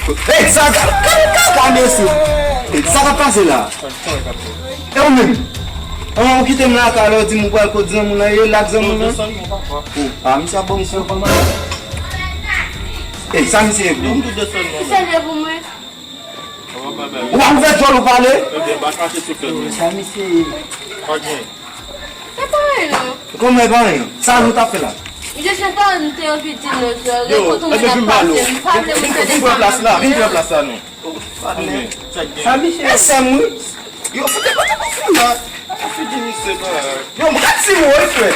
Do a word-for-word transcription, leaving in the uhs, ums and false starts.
Hey, sa, gade, gade, gade, mesye. Hey, sa k ap pase la? E ou menm? An, ou kite m lakay la, ou di m ou pral kot zanmi w lan, e la k zanmi w lan? Oh, ah, misye ap ban m sou. Hey, sa misye ye pou ou? Misye ye pou mwen. Ou pa ouvè djòl ou pale? Sa misye ye. E pa anyen non. Kòman e pa anyen? Sa nou t ap fè la? Misye se pa nou te anvi di nou sa. Yo, kote mwen ap pase, m pa vle moun fè de plas la, vin pran plas la non. Sa misye. E sè m wi. Yo, fout de kote pou fou la. Yo, m ka di mwen wi frè.